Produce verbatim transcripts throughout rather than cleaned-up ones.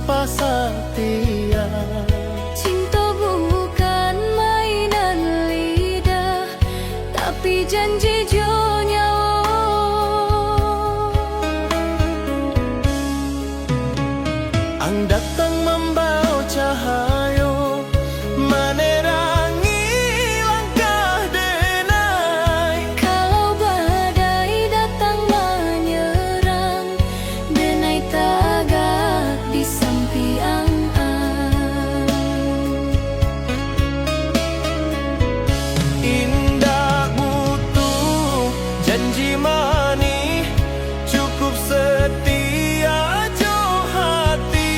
pasatia. Cinto bukan mainan lidah, tapi janji jo nyawo. Ang datang mambawa cahayo, manerangi langkah denai. Kalau badai datang manyerang, denai tagak di sampiang ang. Indak butuh janji manih, cukup setia jo hati.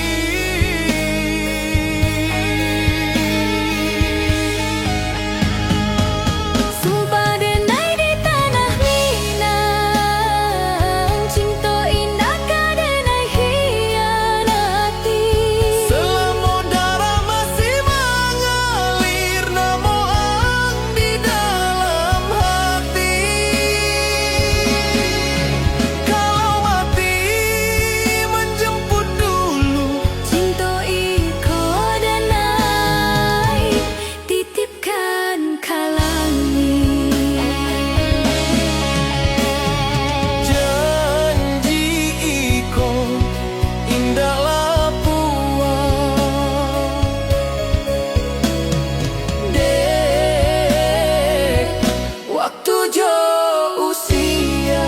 Sumpah denai di tanah Minang, cinto indak ka denai hianati. Selamo darah masih mangalir, namo ang di dalam hati. Kalau mati manjemput dulu, cinto iko denai titipkan ka langik. Janji iko indak lapuak, dek waktu jo usia.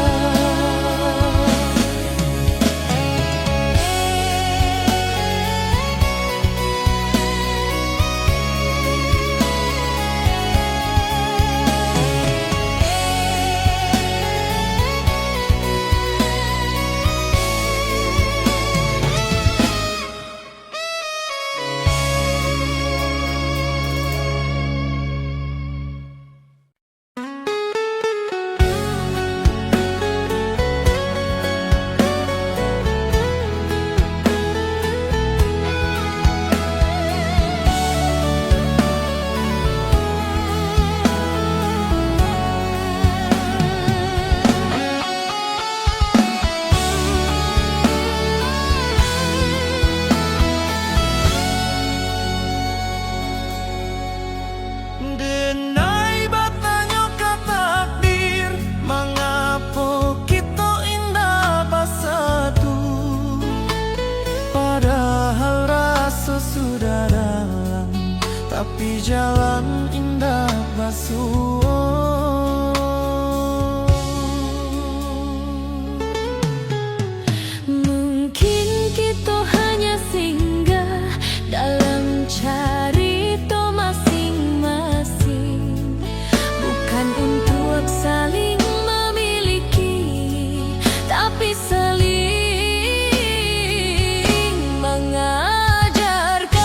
Denai batanyo ka takdir, mangapo kito indak basatu? Padahal raso sudah dalam, tapi jalan indak basuo. Mungkin kito hanya singgah dalam carito masing-masing, bukan untuak saling mamiliki, tapi saling mangajarkan.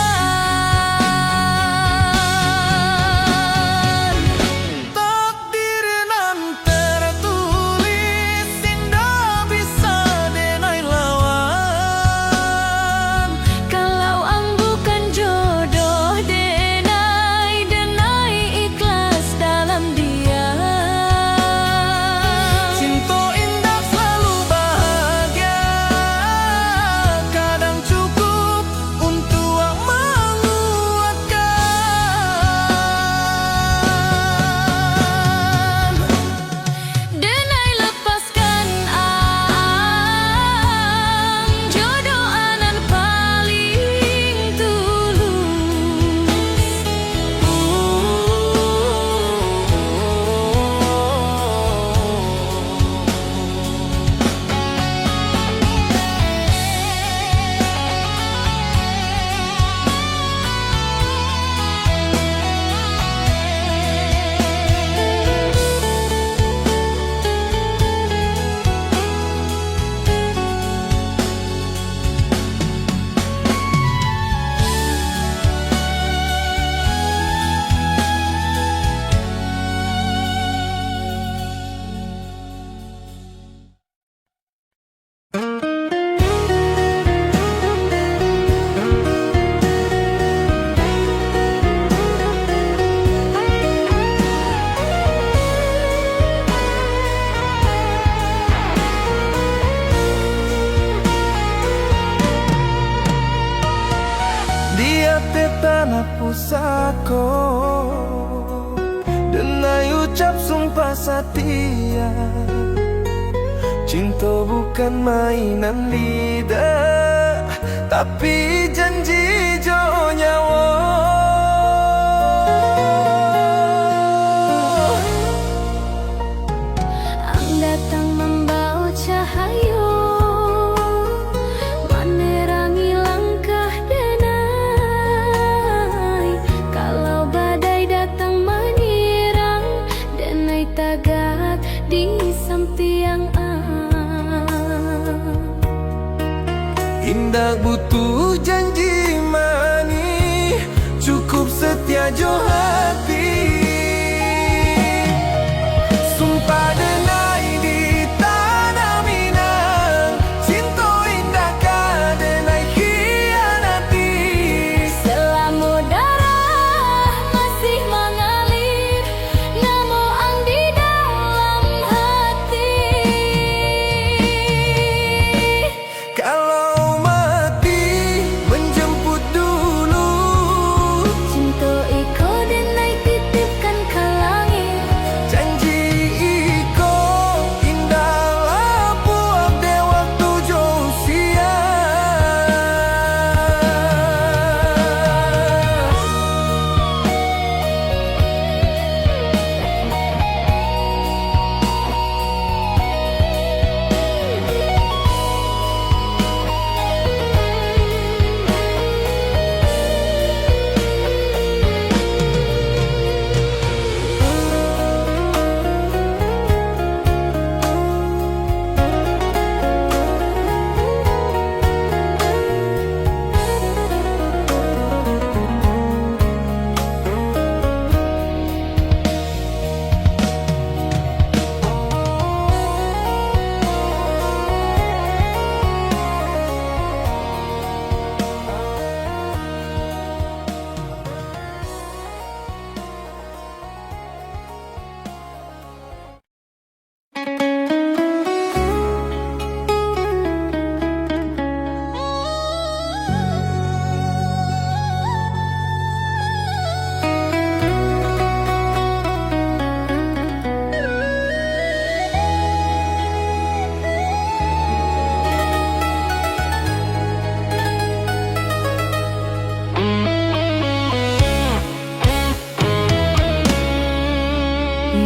Tetap pusako, denai ucap sumpah satia. Cinto bukan mainan lidah, tapi janji jo nyawo. Ang datang mambawa cahayo, manerangi langkah denai. Kalau badai datang manyirang, denai tagak di sampiang ang. Indak butuh janji manih, cukup setia jo hati. Sumpah denai di tanah Minang, cinto indak ka denai khianati. Selamo darah masih mangalir, namo ang di dalam hati. Kalau mati menjemput dulu, cinto iko denai titipkan ka langik. Janji iko indak lapuak dek waktu jo usia.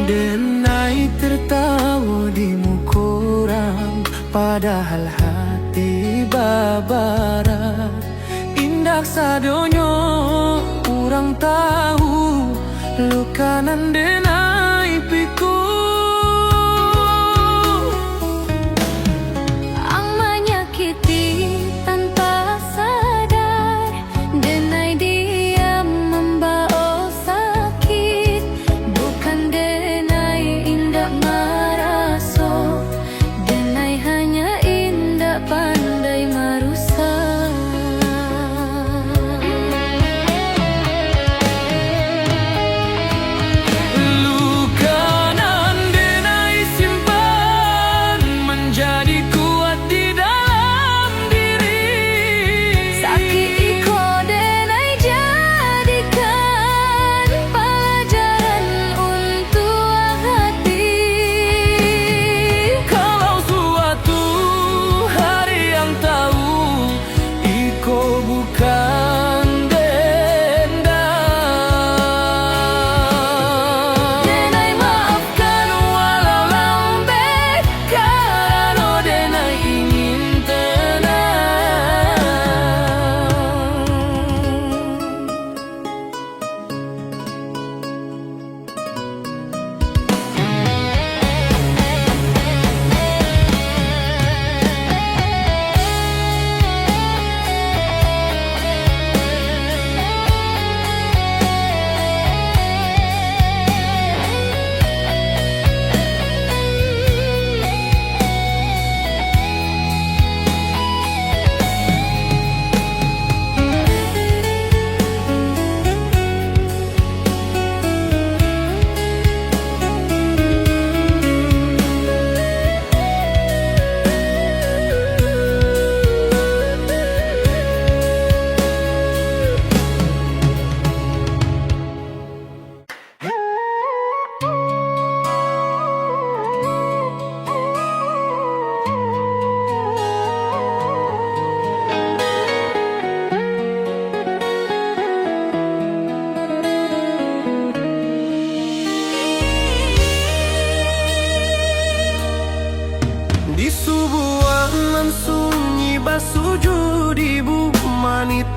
Denai tertawa di muko urang, padahal hati babara. Indak sadonyo urang tahu, luka nan denai pikul. Ang manyakiti tanpa sadar, denai diam mambawa sakik, bukan denai indak maraso, denai hanya indak pandai marusak.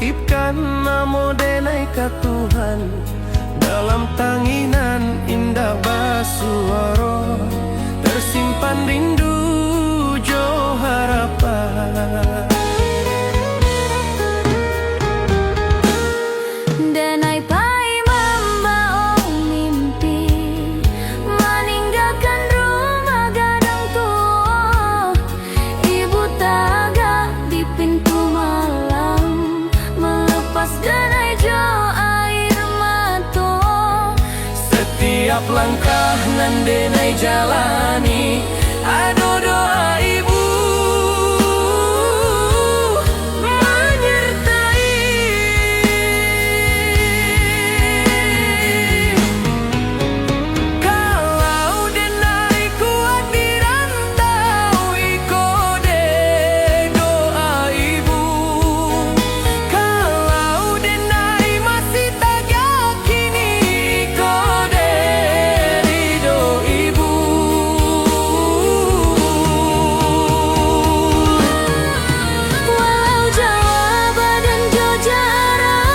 Titipkan namo denai ka Tuhan, dalam tanginan indak basuaro, tersimpan rindu jo harapan. Denai pai mambaok mimpi, maninggakan rumah gadang tuo. Ibu tagak di pintu malam, melepas denai jo air mato. Setiap langkah nan denai jalani, ado doa ibu manyertai. Kalau denai kuat di rantau, iko dek doa ibu. Kalau denai masih tagak kini, iko dek ridho ibu. Walau jauah badan jo jarak,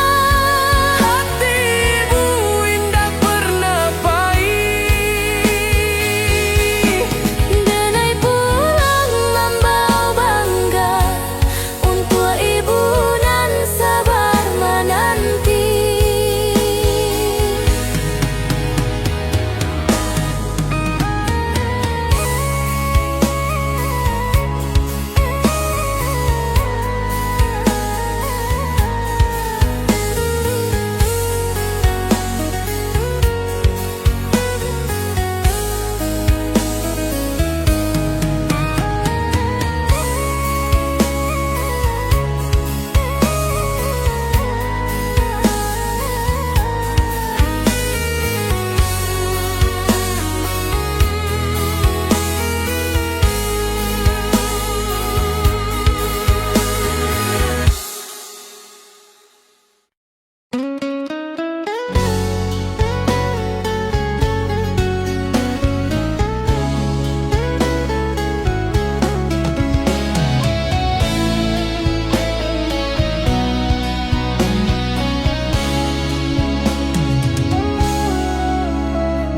hati ibu indak pernah pai. Denai pulang mambawa bangga untuak ibu nan sabar mananti.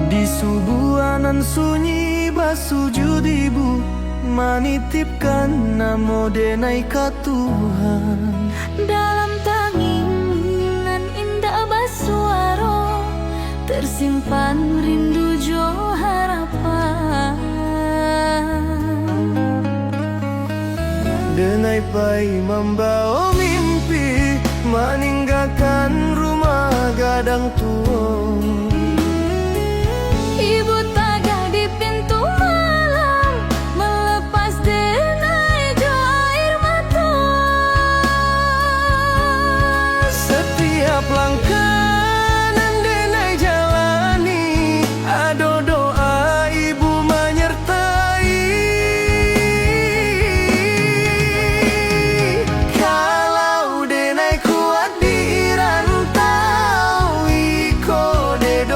Di subuah nan sunyi basujud ibu, manitipkan namo denai ka Tuhan. Dalam tanginan indak basuaro, tersimpan rindu jo harapan. Denai pai mambawa mimpi, maninggakan rumah gadang tuo. Ibu tagak di pintu malam, melepas denai jo air mato. Setiap langkah nan denai jalani, ado doa ibu manyertai. Kalau denai kuat di rantau, iko dek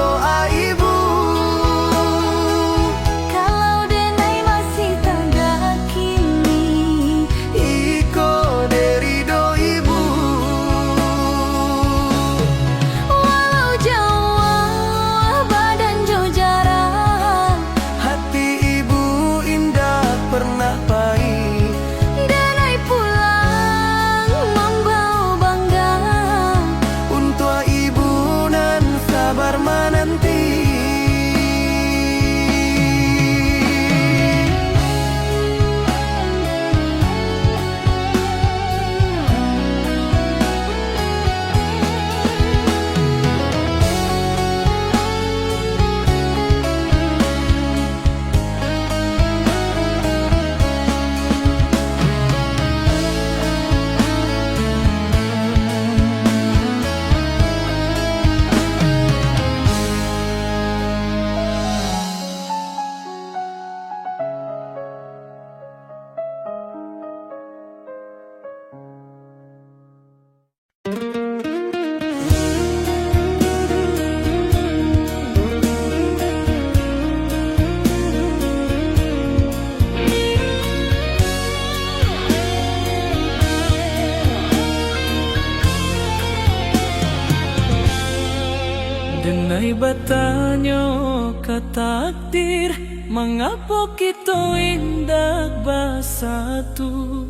Ai batanyo ka takdir, mangapo kito indak basatu?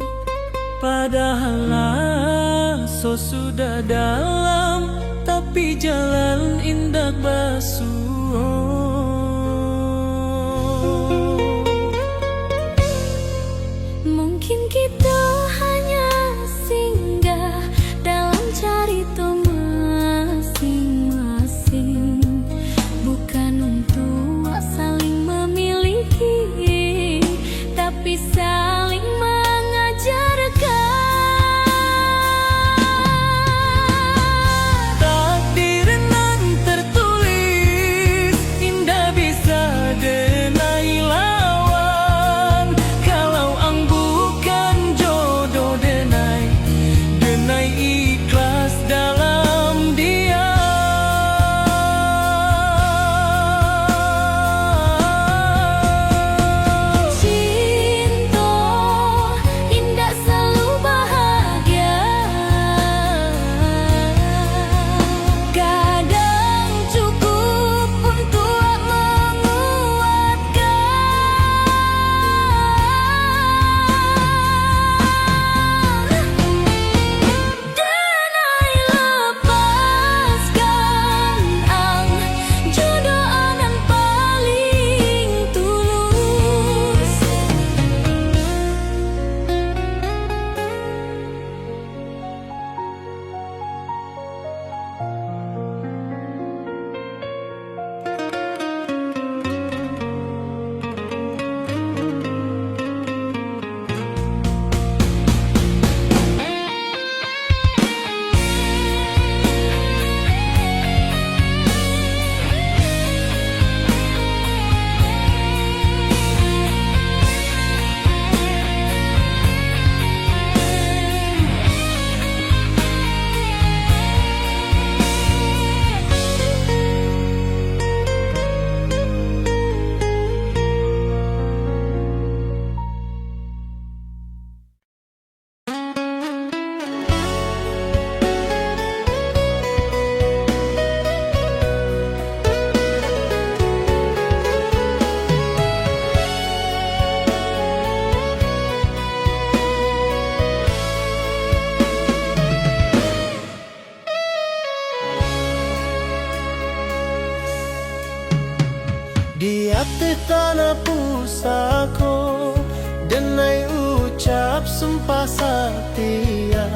Padahal aso sudah dalam, tapi jalan indak basuo. Mungkin kito hanya singgah dalam carito masing-masing, bukan untuak saling memiliki, tapi saling mengajarkan. Takdir nan tertulis indak bisa denai lawan. Kalau ang bukan jodoh denai, denai ikhlas dalam diam. Cinto indak selalu bahagia. Kadang cukup untuak menguatkan. Denai lepaskan ang, jodoh ang nan paling tulus. Di ateh tanah pusako, denai ucap sumpah satia.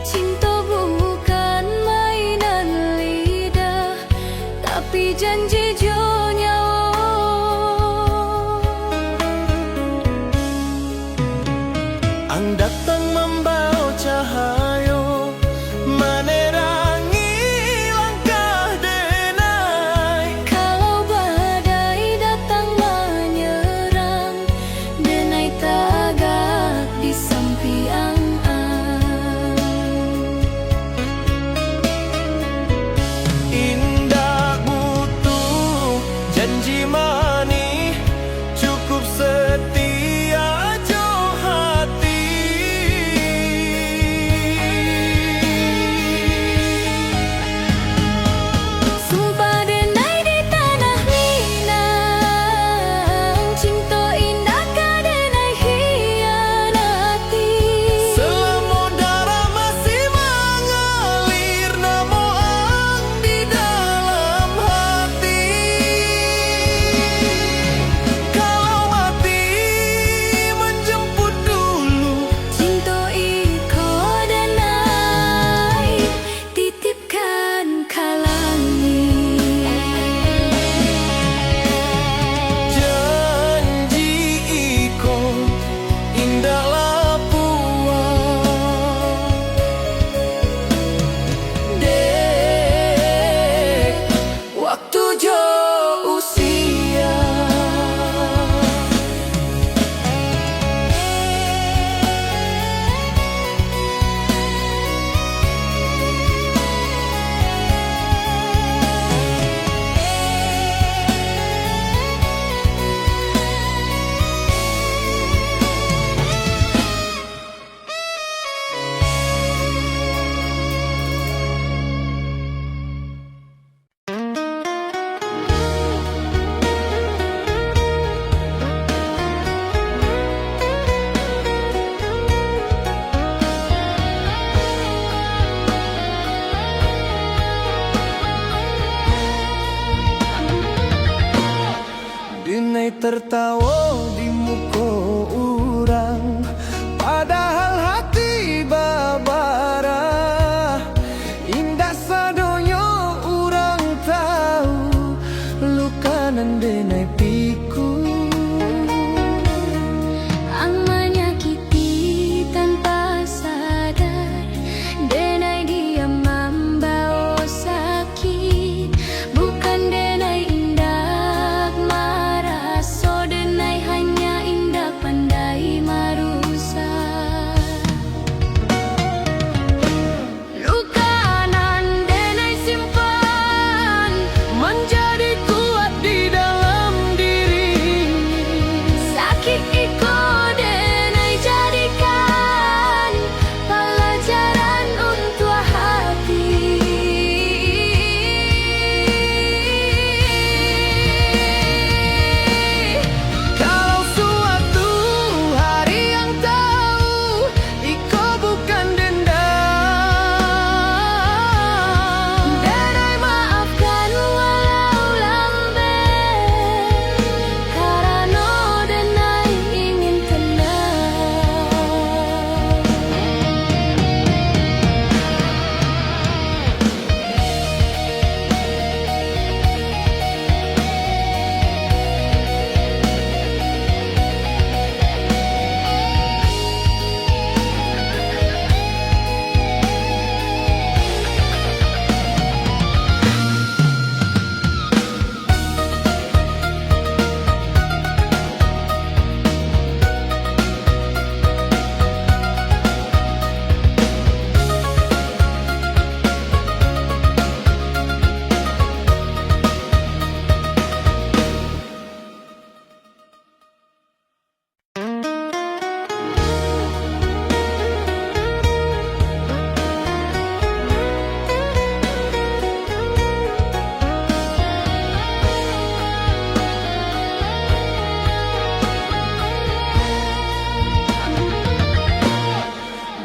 Cinto bukan mainan lidah, tapi janji jo nyawo. Ang datang mambawa cahayo, manerangi langkah denai. Kalau badai datang manyerang, denai tagak di sampiang ang. Tertawo di muko urang, padahal hati babarah. Indak sadonyo urang tahu, luka nan denai pikun. Ang manyakiti tanpa sadar, denai diam mambawo sakit. Bukan denai indak maraso, denai hanya indak pandai marusak. Luka nan denai simpan manjadi kuat di dalam diri. Sakik iko denai jadikan palajaran untuak hati. Kalau suatu hari ang tahu, iko bukan dendam. Denai maafkan walau lambek, karano denai ingin tenang.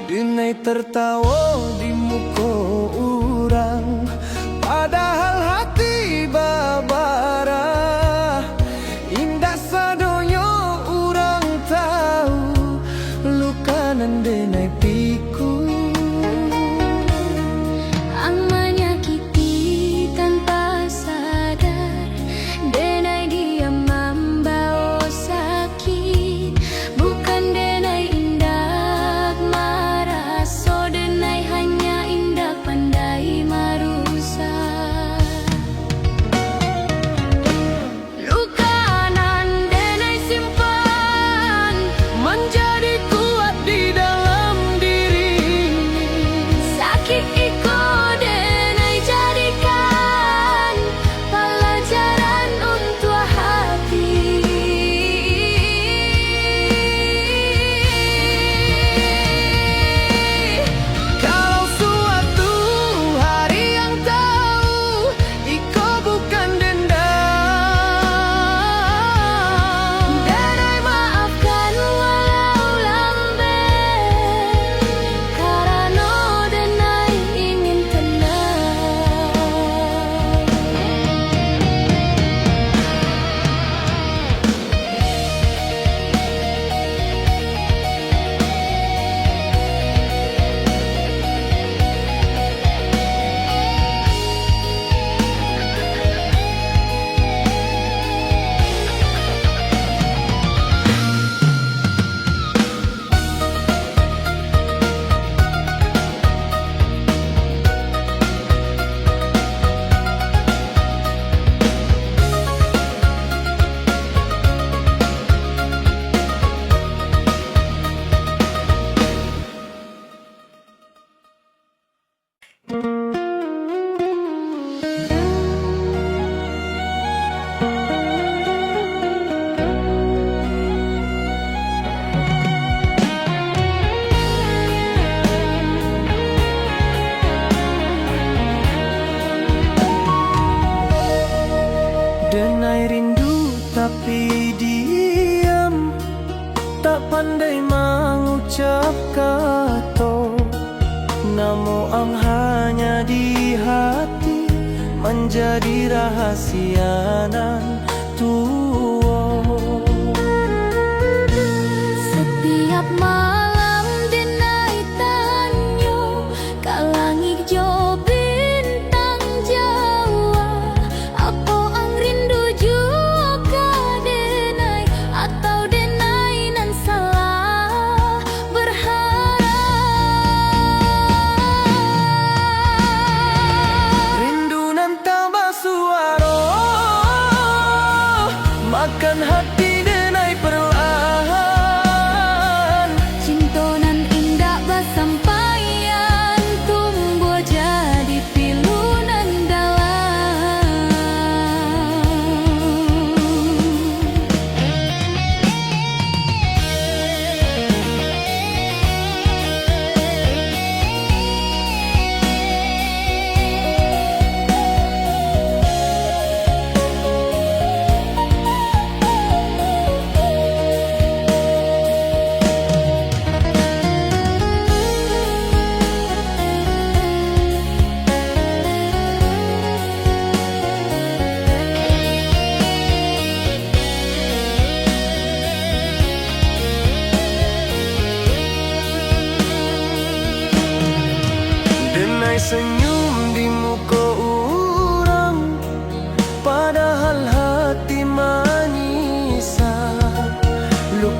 Denai tertawo di muko urang, padahal hati babarah. Indak sadonyo urang tahu, luka nan denai pikun. Ang manyakiti tanpa sadar, denai diam mambawo sakit. Bukan denai indak maraso, denai hanya indak pandai marusak. Luka nan denai simpan manjadi kuat di dalam diri. Sakik iko denai jadikan palajaran untuak hati. Kalau suatu hari ang tahu, iko bukan dendam. Denai maafkan walau lambek, karano denai ingin tenang. Denai rindu tapi diam, tak pandai mangucap kato. Namo ang hanya di hati, manjadi rahasia nan tuo.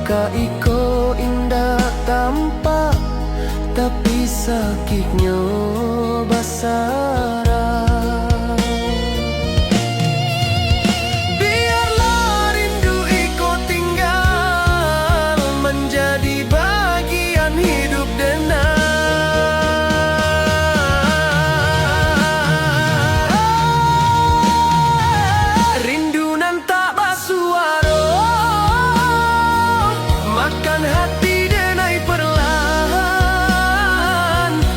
Luka iko indak tampak, tapi sakiknyo basarang. Biarlah rindu iko tinggal manjadi bagian hidup denai. Rindu nan tak basuaro, makan hati denai perlahan.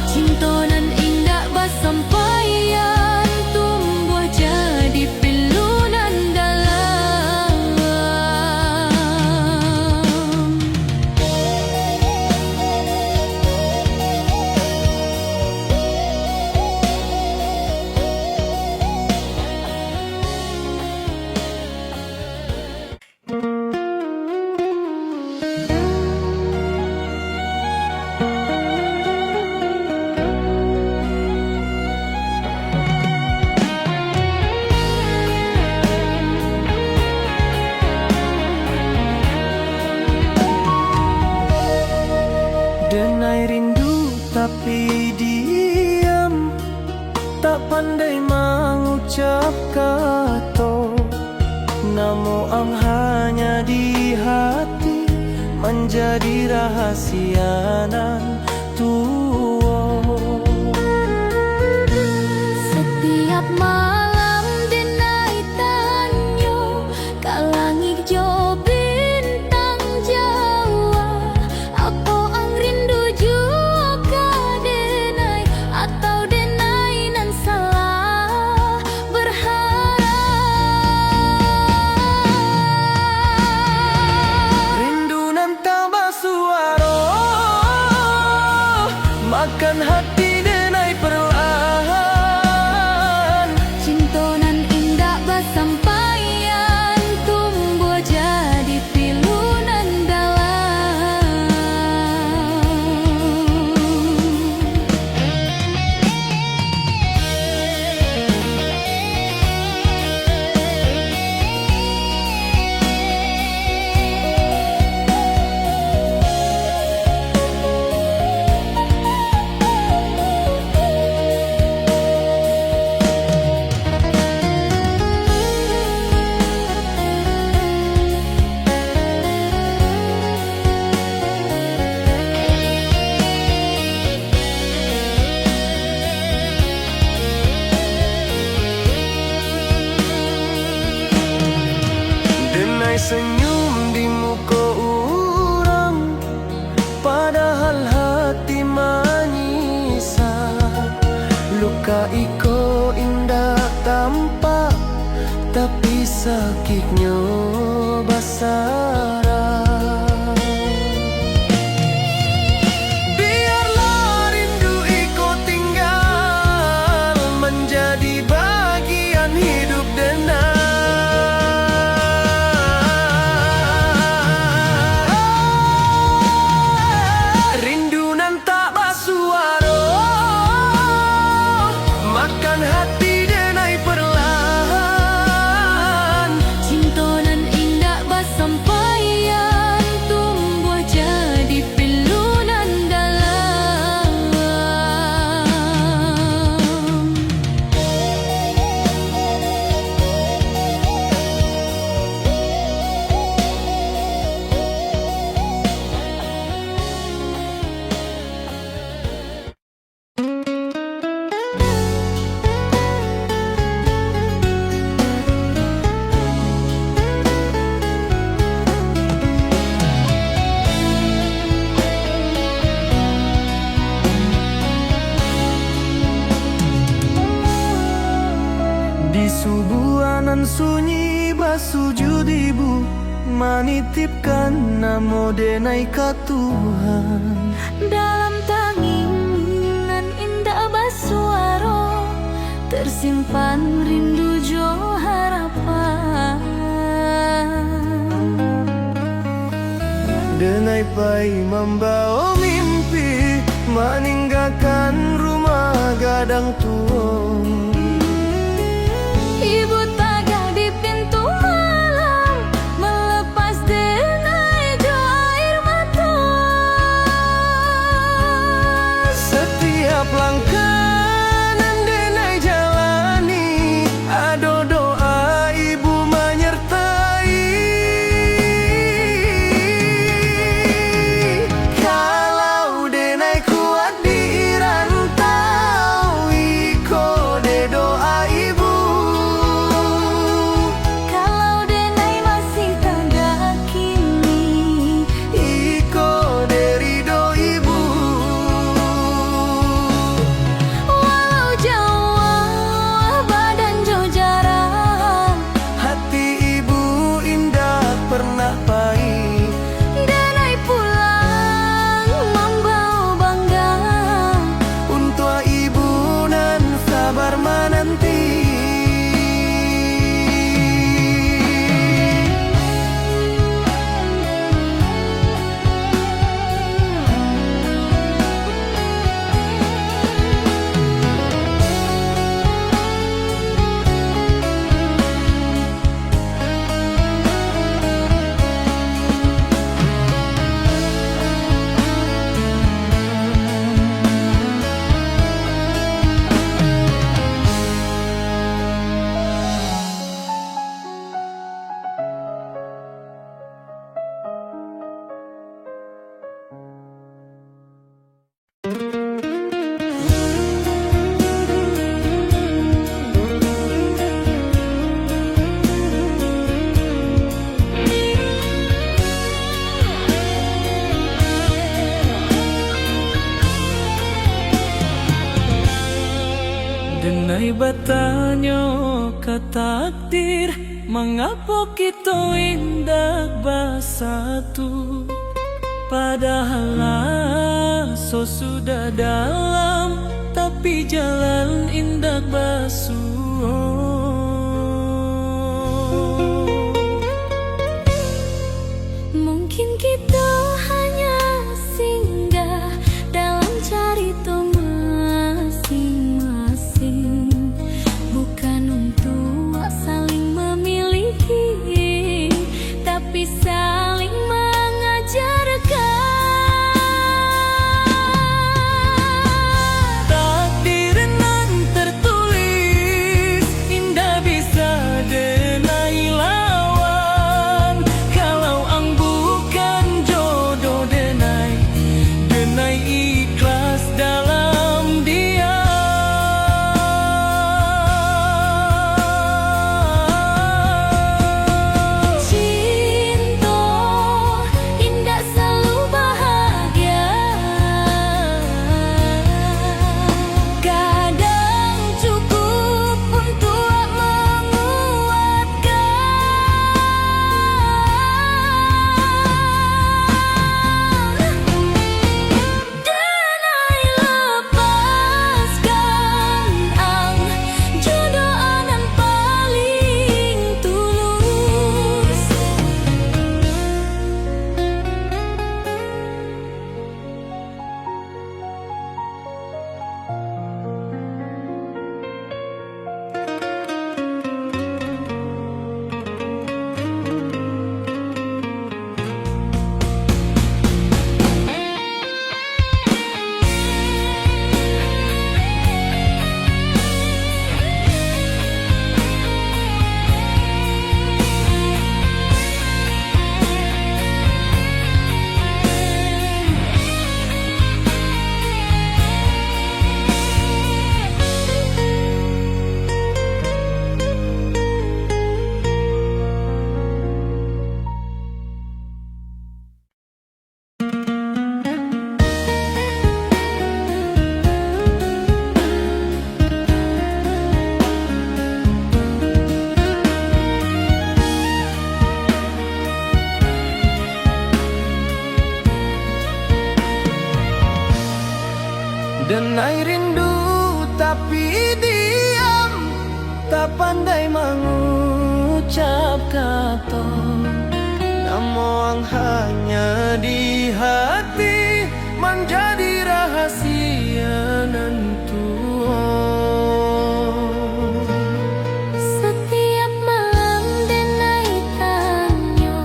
Cinto nan indak basampaian, tumbuah jadi pilu nan dalam. Denai rindu tapi diam, tak pandai mangucap kato. Namo ang hanya di hati, manjadi rahasia nan tuo. Satiap malam denai tanyo ka langik jo bintang jauah, apo ang rindu juo ka denai, atau denai nan salah berharap? Rindu nan tak basuaro, makan hati denai perlahan. Cinto nan indak basampaian, tumbuah jadi pilu nan dalam. Denai senyum di muko urang, padahal hati manyisa. Luka iko indak tampak, tapi sakiknyo basarang. Biarlah rindu iko tinggal manjadi bagian hidup denai. Rindu nan tak basuaro, makan hati denai perlahan. Cinto nan indak basampaian, tumbuah jadi pilu nan dalam. Di subuah nan sunyi basujud ibu, manitipkan namo denai ka Tuhan. Dalam tangis nan indak basuaro, tersimpan rindu jo harapan. Denai pai mambao mimpi, maninggakan rumah gadang tuo. Ibu tagah di pintu malam, malepas denai jo Denai batanyo ka takdir, mangapo kito indak basatu? Padahal aso sudah dalam, tapi jalan indak basuo. Mungkin kito hanya singgah dalam carito masing-masing, bukan untuak saling memiliki, tapi saling mengajarkan. Takdir nan tertulis indak bisa denai lawan. Kalau ang bukan jodoh denai, denai ikhlas dalam diam. Cinto indak selalu bahagia. Kadang cukup untuak menguatkan. Denai lepaskan ang, jodoh ang nan paling tulus. Denai rindu tapi diam, tak pandai mangucap kato. Namo ang hanya di hati, manjadi rahasia nan tuo. Satiap malam denai tanyo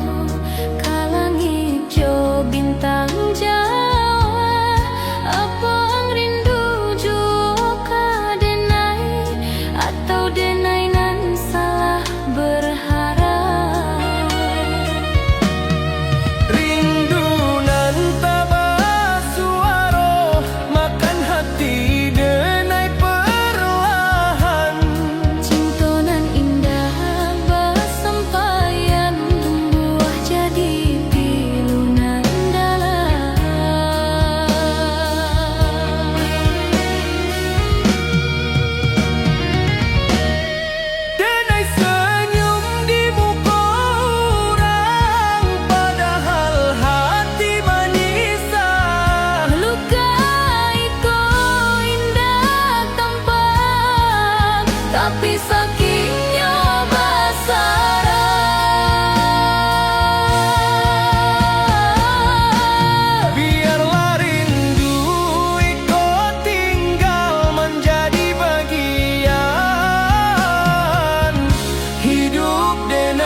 ka langik jo bintang Jawa, apo ang rindu juo ka denai, atau denai nan salah berharap? Rindu nan tabasuaro, makan hati denai perlahan. Cinto nan indah basampaian, tumbuah jadi pilu nan dalam. Denai senyum di muko urang, padahal hati manisa. Luka iko indak tampak, tapi sakingnyo basarah. Biarlah rindu iko tinggal manjadi bagian hidup denai.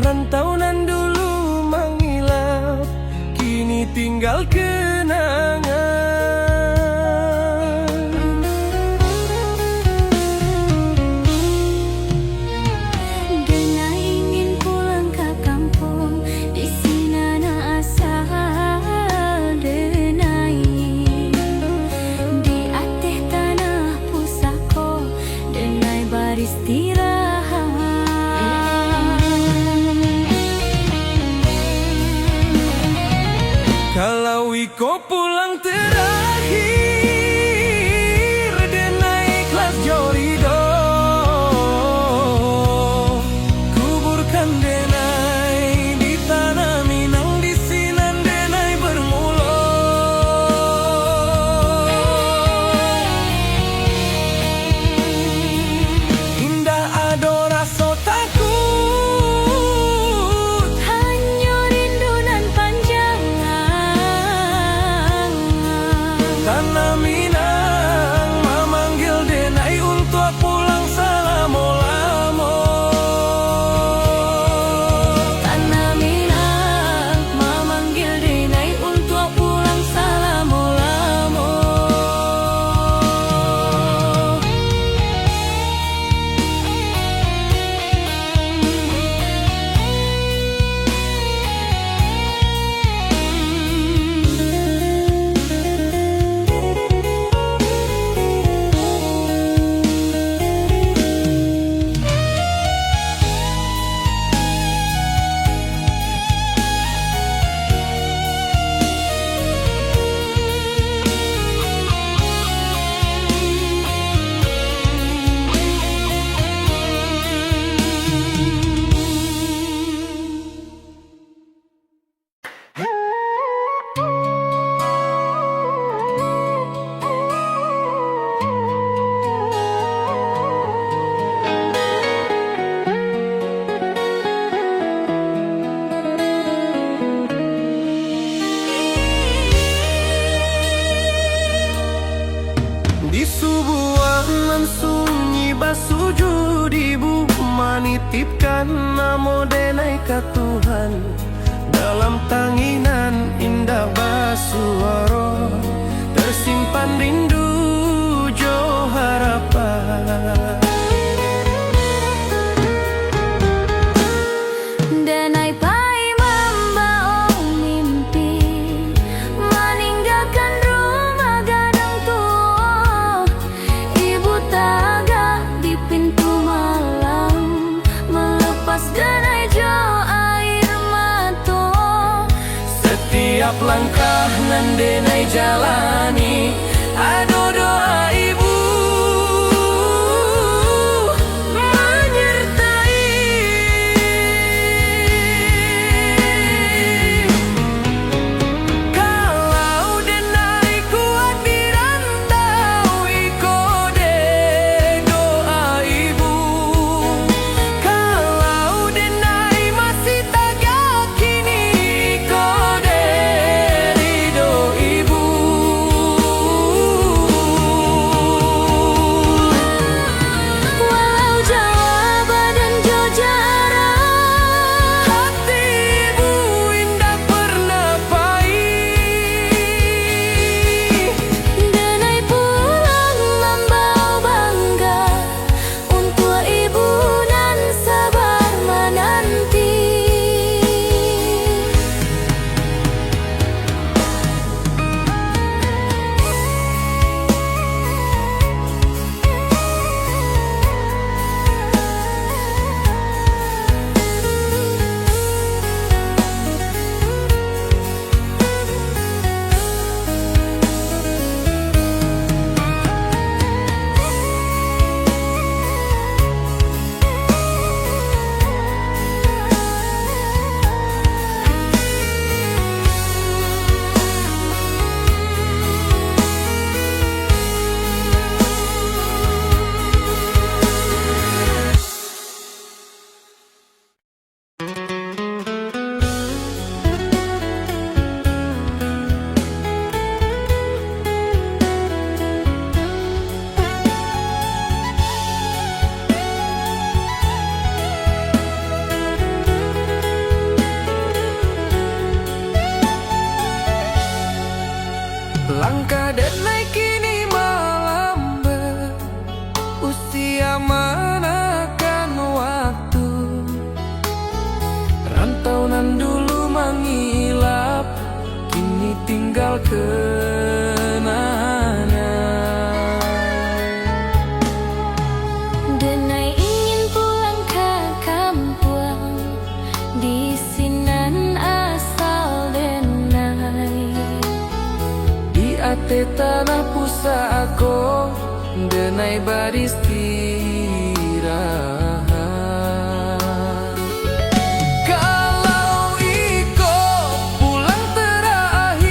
Rantau nan dulu mangilap, kini tinggal kenangan. Denai ingin pulang ka kampuang, di sinan asal denai. Di ateh tanah pusako, denai baristirahat. Kalau iko pulang terakhir, denai ikhlas jo ridho. Kuburkan denai di tanah Minang, di sinan denai bermula. Indak ado raso takut, hanyo rindu nan panjang. Tanah Minang mamanggia denai untuak pulang salamo-lamo. Tanah Minang mamanggia denai untuak pulang salamo-lamo. Di subuang nan sunyi basujud, ibu manitipkan namo denai ka Tuhan. Dalam tanginan indak basuaro, tersimpan rindu jo harapan. Denai pai mambaok mimpi, maninggakan rumah gadang tuo. Ibu tagak di pintu malam, melepas denai jo air mato. Setiap langkah nan denai jalani, ado doa ibu manyertai. Kalau denai kuat di rantau, iko dek doa ibu. Kalau denai masih tagak kini, iko dek ridho ibu. kenangan. Denai ingin pulang ka kampuang, di sinan asal denai. Di ateh tanah pusako, denai baristirahat. Kalau iko pulang terakhir,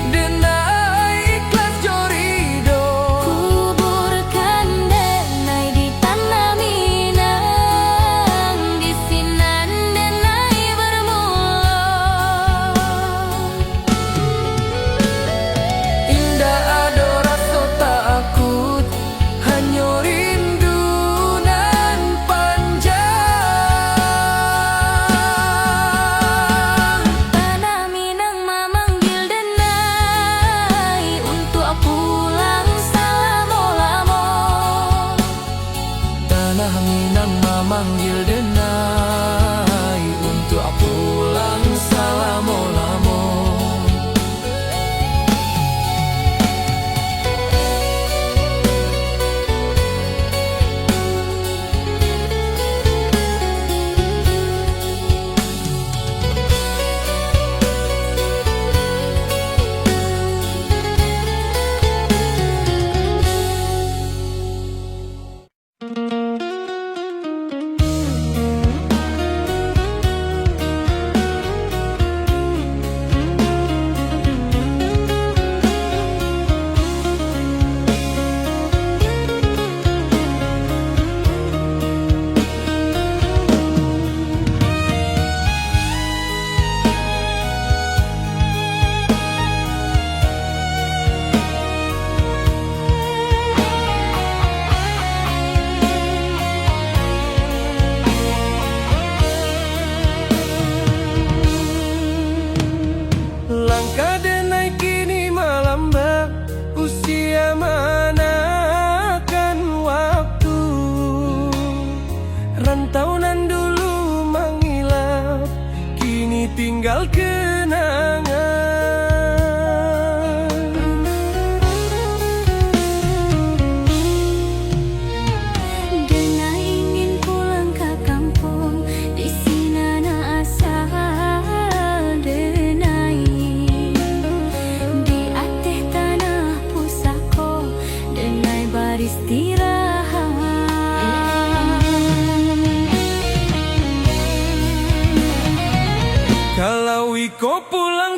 denai ikhlas jo ridho. Kuburkan denai di tanah Minang, di sinan denai bermulo. Indak ado raso takut, hanyo rindu nan panjang. Tanah Minang mamanggil denai untuak pulang salamo-lamo. Tanah Minang mamanggil denai untuak pulang salamo-lamo. Langkah denai kini malamba, usia maanakan waktu. Rantau nan dulu mangilap, kini tinggal kenangan. Denai ingin pulang ka kampuang, di sinan asal denai. Di ateh tanah pusako, denai baristirahat. Kalau iko pulang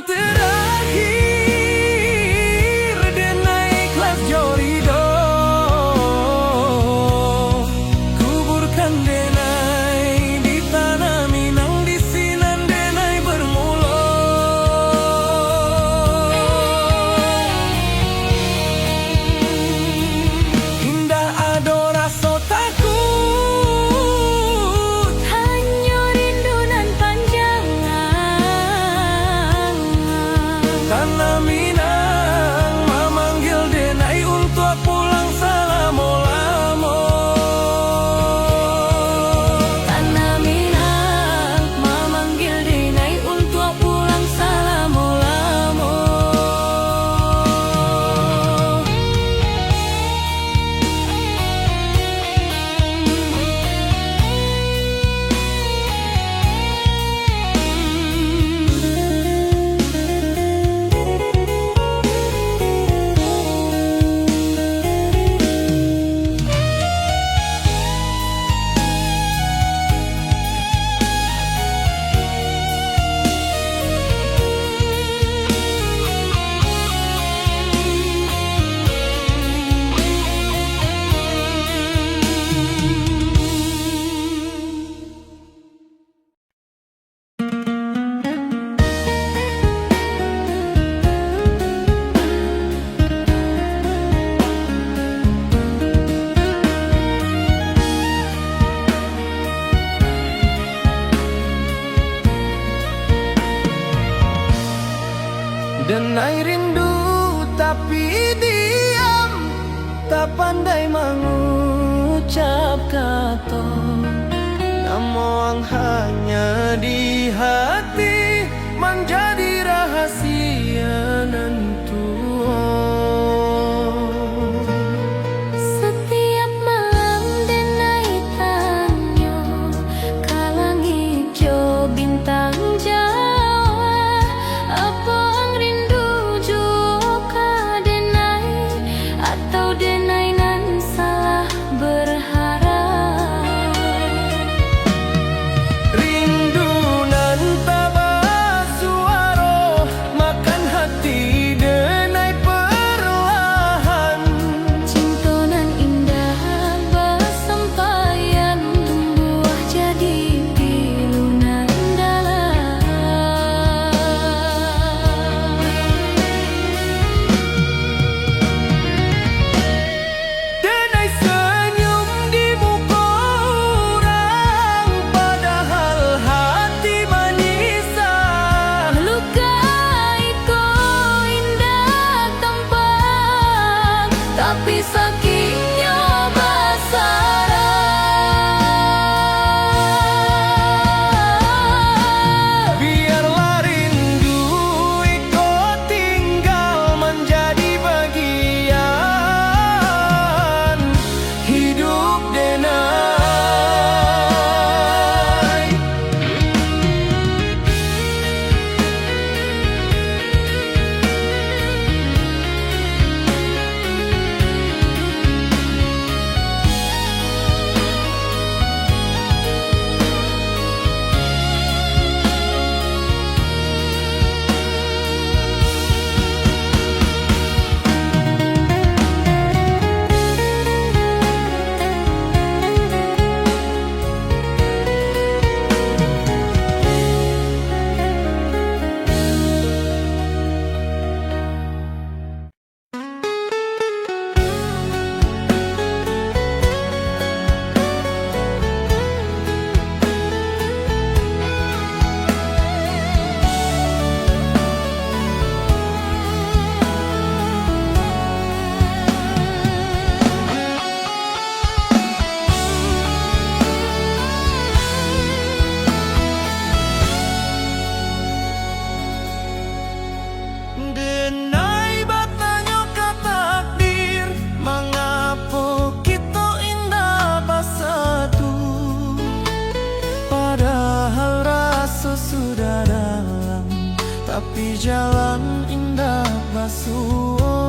Di jalan indak basuo.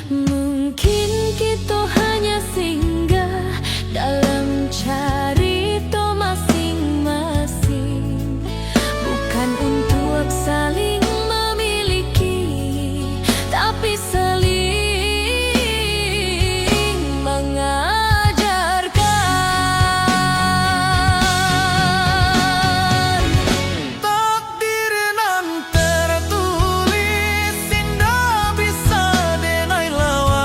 Mungkin kito hanya singgah dalam carito masing-masing, bukan untuak saling mamiliki, tapi saling mangajarkan. Takdir nan tertulis indak bisa denai lawan.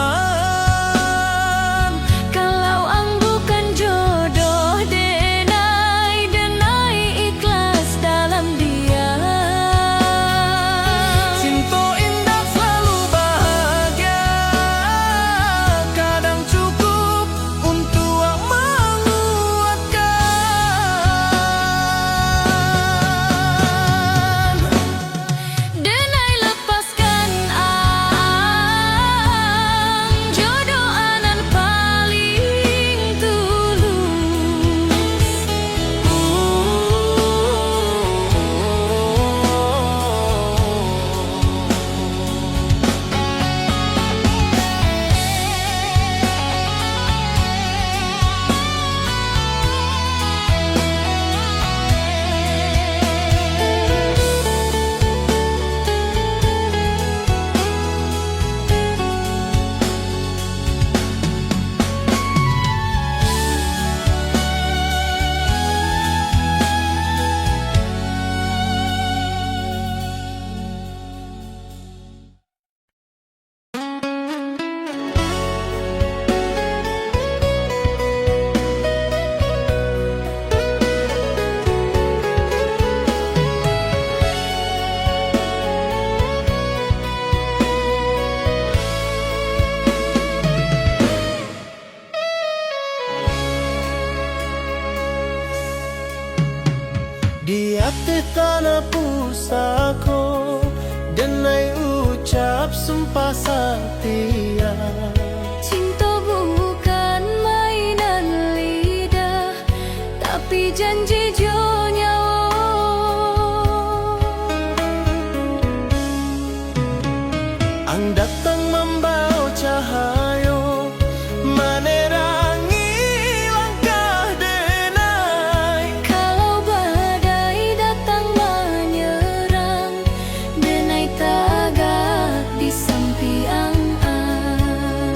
Kalau ang bukan jodoh denai, denai ikhlas dalam diam. Cinto indak selalu bahagia, kadang cukup untuak manguatkan. Denai lepaskan ang, jodoh anan paling tulus. Di ateh tanah pusako, denai ucap sumpah satia. Cinto bukan mainan lidah, tapi janji jo nyawo. Ang datang mambawa cahayo, manerangi langkah denai. Kalau badai datang manyerang, denai tagak di sampiang ang.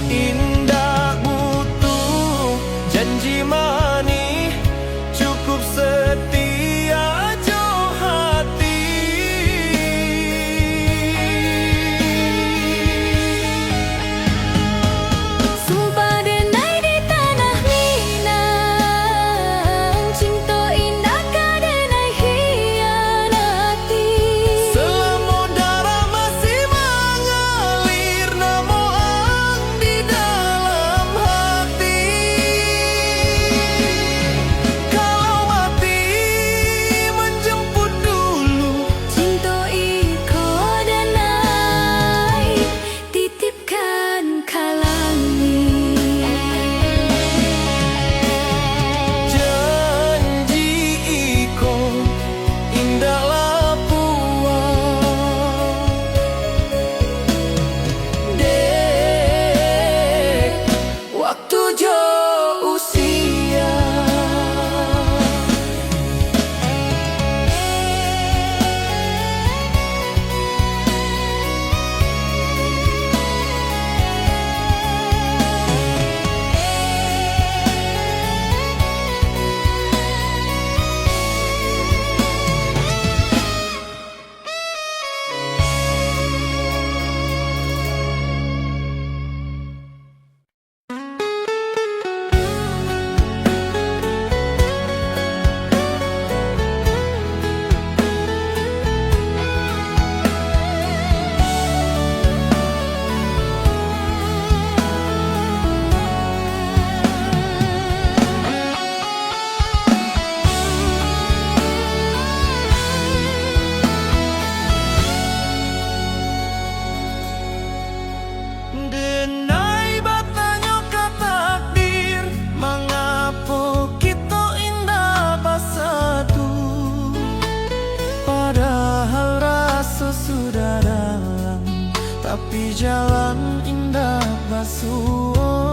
Indak butuh janji manih, cukup setia jo hati. Sumpah denai di tanah Minang, cinto indak ka denai hianati. Selamo darah masih mangalir, namo ang di dalam hati. Kalau mati manjemput dulu, cinto iko denai titipkan ka langik. Janji iko indaklah puas, dek waktu jo usia. Denai batanyo ka Tapi jalan indak basuo,